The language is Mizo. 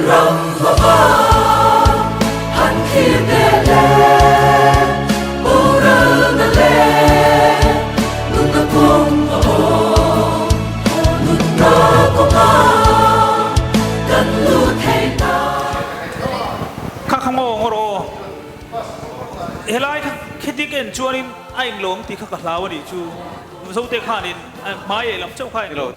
ram hmaba han thlir teh le, boralna leh nunna kawng a awm, nunna kawnga kan lut thei ta. Kha kha ngaw ngaw rawh aw. Helai kha khitik en chuanin a inlawm tih kha ka hlau a nih chu. Zote khanin hmai leh lam chauh kha a inlawm.